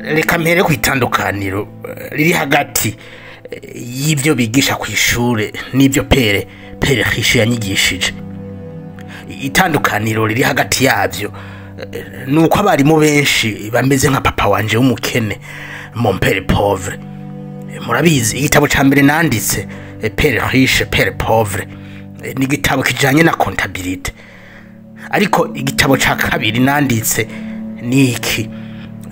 Reka mpere ku itandukaniro riri hagati y'ibyo bigisha ku ishure n'ibyo père riche yanyigishije. Itandukaniro riri hagati yabyo ni uko abarimu benshi bameze nka papa wanje w'umukene, mon père pauvre. Murabizi, igitabo ca mbere nanditse, Père riche, père pauvre, ni igitabo kijanye na comptabilité, ariko igitabo ca kabiri nanditse ni iki,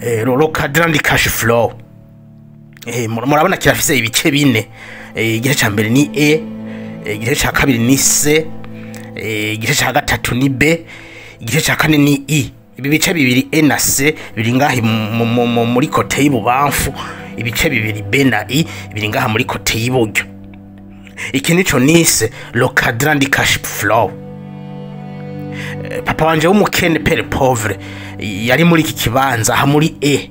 Le cadran du cash flow. Murabona kirafise ibice bine. Igice ca mbere ni E, igice ca kabiri ni C, igice ca gatatu ni B, igice ca kane ni I. Ibi bice bibiri, E na C, biri ngaha muri côté y'ibubamfu, ibice bibiri, B na I, biri ngaha muri côté y'iburyo. Iki nico nise Le cadran du cash flow. Papa wanje w'umukene, père pauvre, yari muri iki kibanza aha muri E.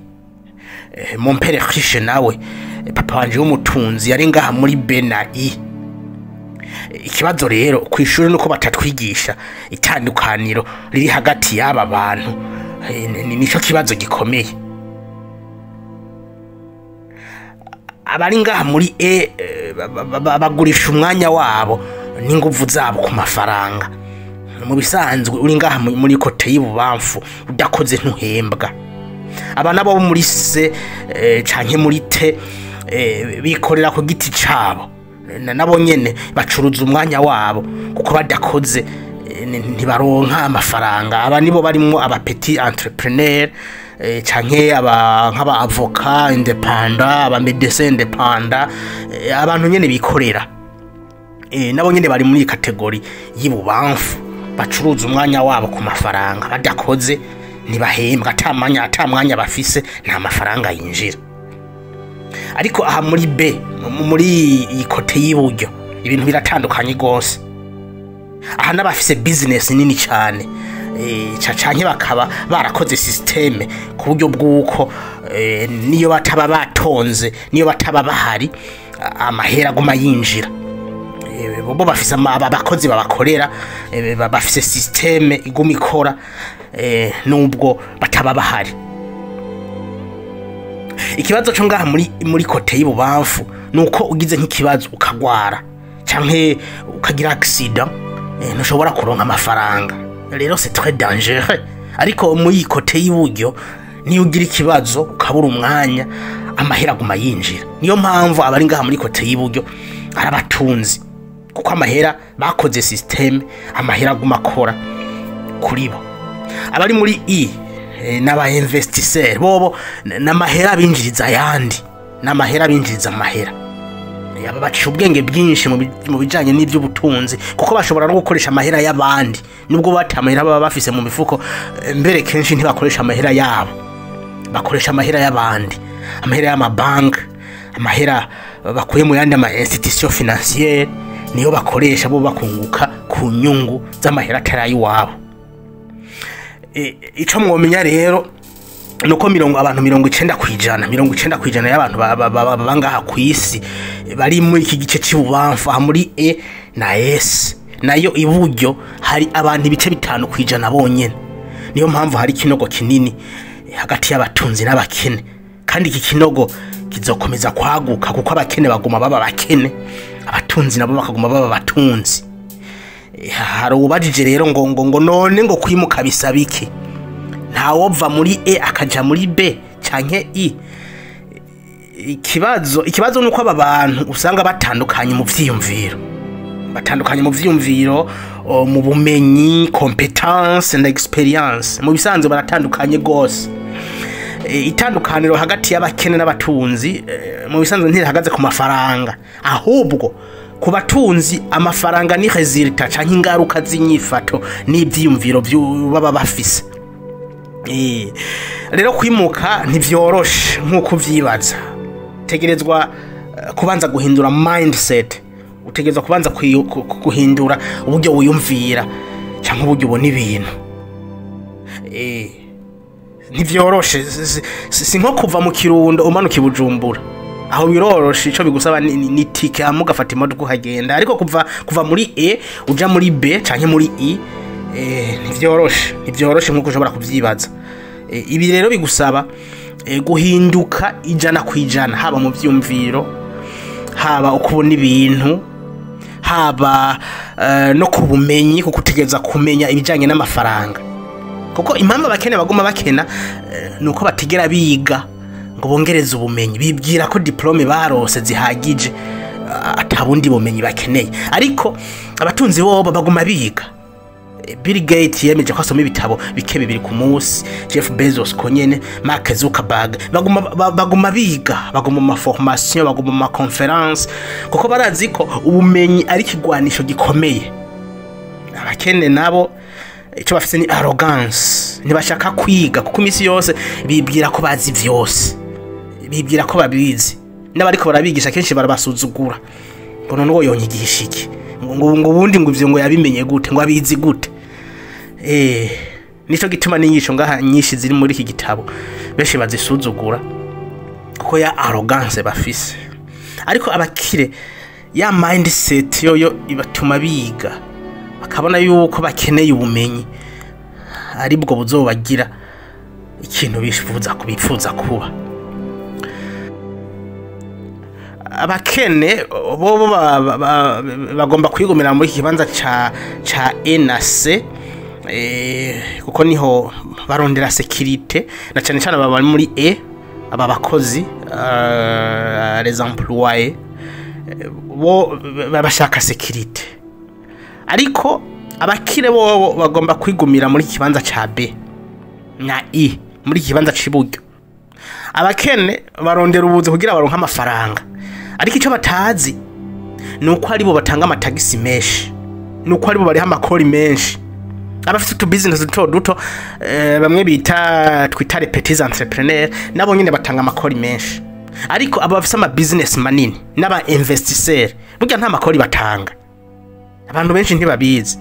Mon père riche nawe, papa wanje w'umutunzi, yari ngaha muri B na I. Ikibazo rero ku ishuri nuko batatwigisha itandukaniro riri hagati y'aba bantu. Nico kibazo gikomeye. Abari ngaha muri E bagurisha umwanya wabo n'inguvu zabo ku mafaranga. Mu bisanzwe uri ngaha muri côté y'ibubamfu, udakoze ntuhembwa. Aba nabo bo muri C canke muri T bikorera ku giti cabo. Nabo nyene bacuruza umwanya wabo, kuko badakoze ntibaronka amafaranga. Aba nibo barimwo aba petit entrepreneur canke aba nk'aba avocat indépendant, aba médecin indépendant, abantu nyene bikorera. Nabo nyene bari muri iyi catégorie y'ibubamfu, bacuruza umwanya wabo ku mafaranga. Badakoze ntibahembwa, ata mwanya bafise nta mafaranga yinjira. Ariko aha muri B, muri iyi côté y'iburyo, ibintu biratandukanye rwose. Aha n'abafise business nini cyane canke bakaba barakoze système ku buryo bw'uko niyo bataba batonze, niyo bataba bahari, amahera aguma yinjira. Bo bafise abakozi babakorera, bafise système iguma ikora nubwo bataba bahari. Ikibazo cyo ngaha muri côté y'ibubamfu nuko ugize nk'ikibazo, ukagwara canke ukagira accident, ntushobora kuronka amafaranga. Rero c'est très dangereux. Ariko muri côté y'iburyo, niyo ugira ikibazo ukabura umwanya, amahera aguma yinjira. Niyo mpamvu abari ngaha muri côté y'iburyo ari abatunzi, kuko amahera bakoze système, amahera aguma akora kuri bo. Abari muri I n'aba investisseur, bobo n'amahera binjiriza ayandi, n'amahera binjiriza amahera. Aba bacisha ubwenge bwinshi mu bijanye n'ivy'ubutunzi, kuko bashobora no gukoresha amahera y'abandi nubwo bata amahera baba bafise mu mifuko. Mbere kenshi ntibakoresha amahera yabo, bakoresha amahera y'abandi, amahera y'amabanki, amahera bakuye mu yandi ama institution financière niyo bakoresha, bo bakunguka ku nyungu z'amahera atari ay'iwabo. Ico mwomenya rero nuko mirongo abantu 90%, 90% y'abantu baba ngaha ku isi bari muri iki gice c'ibubamfu, aha muri E na S. Nayo iburyo hari abantu ibice 5% bonyene. Niyo mpamvu hari ikinogo kinini hagati y'abatunzi n'abakene, kandi iki kinogo kizokomeza kwaguka, kuko abakene baguma baba abakene, abatunzi nabo bakaguma baba abatunzi. Hari uwubajije rero ngo none ngo kwimuka bisaba iki? Ntawova muri E akaja muri B canke I? Ikibazo nuko aba bantu usanga batandukanye mu vyiyumviro, batandukanye mu vyiyumviro, mu bumenyi, compétence na expérience. Mu bisanzwe baratandukanye gose. Itandukaniro hagati y'abakene n'abatunzi mu bisanzwe ntirihagaze ku mafaranga, ahubwo ku batunzi amafaranga ni résultat canke ingaruka z'inyifato n'ivyiyumviro baba bafise. Rero kwimuka ntivyoroshe nk'uko uvyibaza. Utegerezwa kubanza guhindura mindset, utegerezwa kubanza guhindura uburyo wiyumvira canke uburyo ubona ibintu. Ntivyoroshe, si nko kuva mu Kirundo umanuka i Bujumbura. Aho biroroshe, ico bigusaba ni tike hama ugafata imodoka ukagenda. Ariko kuva muri E uja muri B canke muri I, ntivyoroshe, ntivyoroshe nkuko ushobora kuvyibaza. Ibi rero bigusaba guhinduka 100%, haba mu vyumviro, haba ukubona ibintu, haba no ku bumenyi, kuko utegereza kumenya ibijanye n'amafaranga. Kuko impamvu abakene baguma bakena nuko batigera biga ngo bongereze ubumenyi, bibwira ko diplôme barose zihagije, atabundi bumenyi bakeneye. Ariko abatunzi bobo baguma biga. Bill Gates yemeje ko asoma ibitabo bike bibiri ku munsi, Jeff Bezos konyene, Mark Zuckerberg baguma biga, baguma mu formation, baguma mu conference, kuko barazi ko ubumenyi ari ikigwanisho gikomeye. Abakene nabo icyo bafise ni arrogance, ntibashaka kwiga, kuko imisi yose bibwira ko bazi vyose, bibwira ko babizi. N'abariko barabigisha kenshi barabasuzugura, ngo none uwo yonyigisha iki, ngo ubundi ngo ivyo ngo yabimenye gute, ngo abizi gute. Nico gituma n'inyigisho ngaha nyinshi ziri muri iki gitabo benshi bazisuzugura, kuko ya arrogance bafise. Ariko abakire ya mindset yoyo ibatuma biga, bakabona yuko bakeneye ubumenyi aribwo buzobagira ikintu bifuza kubipfuza kuba. Abakene bo bagomba kwigumira muri iki kibanza ca E na C, kuko niho barondera sécurité, na cane cane aba bari muri E, aba bakozi, les employés, bo bashaka sécurité. Ariko abakire bo bagomba kwigumira muri iki kibanza ca B na I, muri iki kibanza c'iburyo. Abakene barondera ubuzi kugira baronke amafaranga, ariko ico batazi ni uko aribo batanga amatagisi menshi, ni uko aribo bariha amakori menshi. Abafite utu business duto duto, bamwe bita twita les petits entrepreneurs, nabo nyene batanga amakori menshi. Ariko aba bafise ama business manini n'aba investisseurs burya nta makori batanga. Abantu benshi ntibabizi.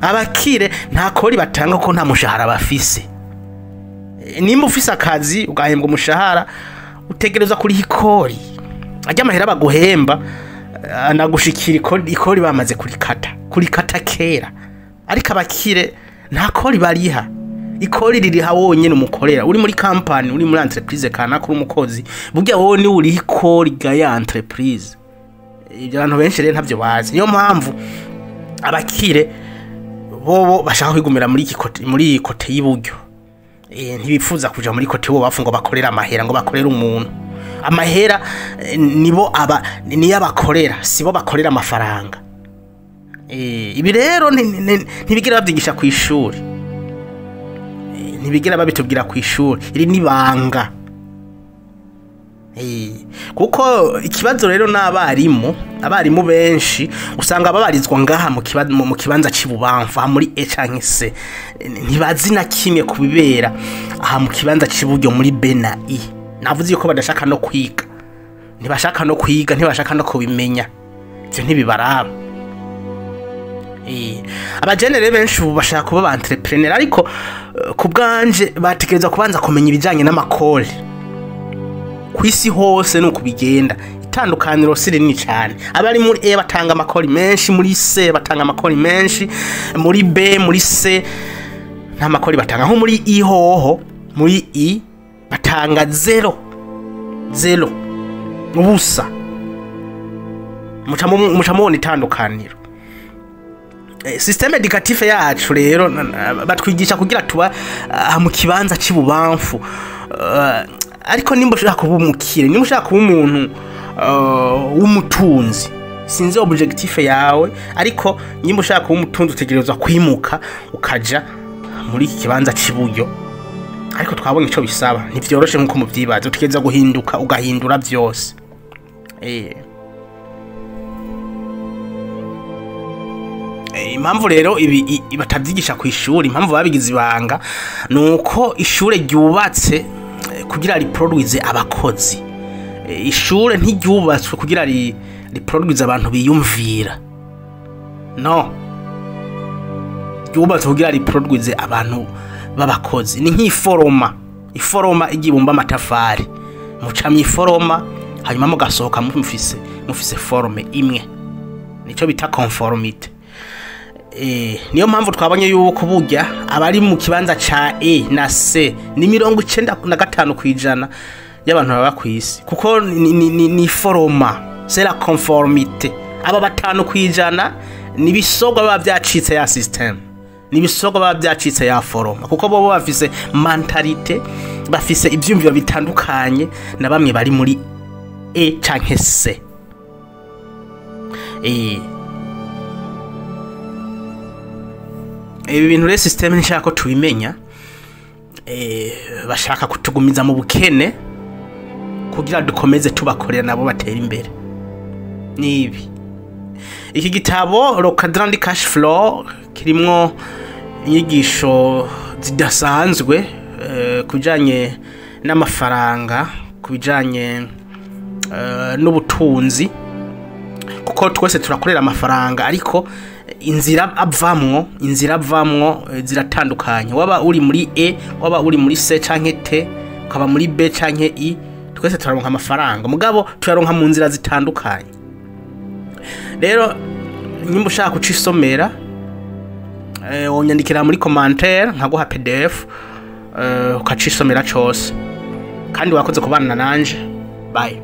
Abakire nta kori batanga kuko nta mushahara bafise. Nimba ufise akazi ugahembwa umushahara, utegerezwa kuriha ikori. Ajya amahera baguhemba anagushikira ikori bamaze kurikata kera. Ariko abakire nta kori bariha. Ikori ririha wonyene umukorera, uri muri company, uri muri entreprise kanaka, uri umukozi, burya wowe ni uriha ikori ga ya entreprise. Ibyo abantu benshi rero ntavyo bazi. Niyo mpamvu abakire bobo bashaka kwigumira muri iki côté, muri iyi côté y'iburyo. Ntibifuza kuja muri côté bo ngo bakorera amahera, ngo bakorere umuntu amahera. Nibo aba niyo abakorera, sibo bakorera amafaranga. Ibi rero ntibigera babyigisha ku ishuri. Ntibigera babitubwira ku ishuri, iri nibanga. Kuko ikibazo rero n'abarimu, abarimu benshi usanga babarizwa ngaha mu kibanza c'ibubamfu, aha muri E canke C. Ntibazi na kimwe kubibera aha mu kibanza c'iburyo muri B na I. Navuze yuko badashaka no kwiga, ntibashaka no kwiga, ntibashaka no kubimenya, ivyo ntibibaraba. Abajene rero benshi ubu bashaka kuba ba entrepreneur, ariko ku bwanje bategerezwa kubanza kumenya ibijanye n'amakori. Kw'isi hose nuko bigenda, itandukaniro si rinini cyane. Abari muri E batanga amakori menshi, muri C batanga amakori menshi, muri B, muri C nta makori batanga. Nko muri I hoho, muri I batanga zéro, zéro, ubusa. Muca mubona itandukaniro. Système éducatif yacu rero batwigisha kugira tuba aha mu kibanza c'ibubamfu. Ariko nimba ushaka kuba umukire, nimba ushaka kuba umuntu w'umutunzi, sinzi objectif yawe, ariko nimba ushaka kuba umutunzi utegerezwa kwimuka ukaja muri iki kibanza c'iburyo. Ariko twabonye ico bisaba, ntivyoroshe nkuko muvyibaza. Utegerezwa guhinduka, ugahindura vyose. Impamvu rero ibi batavyigisha ku ishuri, impamvu babigize ibanga, nuko ishure ryubatse kugira riproduise abakozi. Ishure ntiryubatswe kugira riproduise abantu biyumvira, no ryubatswe kugira riproduise abantu b'abakozi. Ni nk'iforoma, iforoma igibumba amatafari, muca mw'iforoma hanyuma mugasohoka mufise forme imwe, nico bita conformité. Niyo mpamvu twabonye yuko burya abari mu kibanza ca E na C ni 95% y'abantu baba ku isi, kuko ni format, c'est la conformité. Aba 5% ni ibisorwa biba byacitse ya système, ni ibisorwa biba byacitse ya format, kuko bo bafise mentalité, bafise ivyumviro bitandukanye na bamwe bari muri E canke C. Ibi bintu rero système ntishaka ko tubimenya, bashaka kutugumiza mu bukene kugira dukomeze tubakorera nabo batera imbere. Nibi iki gitabo Le Cadran du Cash Flow kirimwo inyigisho zidasanzwe kubijanye n'amafaranga, kubijanye n'ubutunzi, kuko twese turakorera amafaranga, ariko inzira avamwo ziratandukanye. Waba uri muri E, waba uri muri C canke T, ukaba muri B canke I, twese turaronka amafaranga, mugabo tuyaronka mu nzira zitandukanye. Rero nyimba ushaka kucisomera, wonyandikira muri commentaire nkaguha PDF, ukacisomera cose. Kandi wakoze kubana nanje. Bye.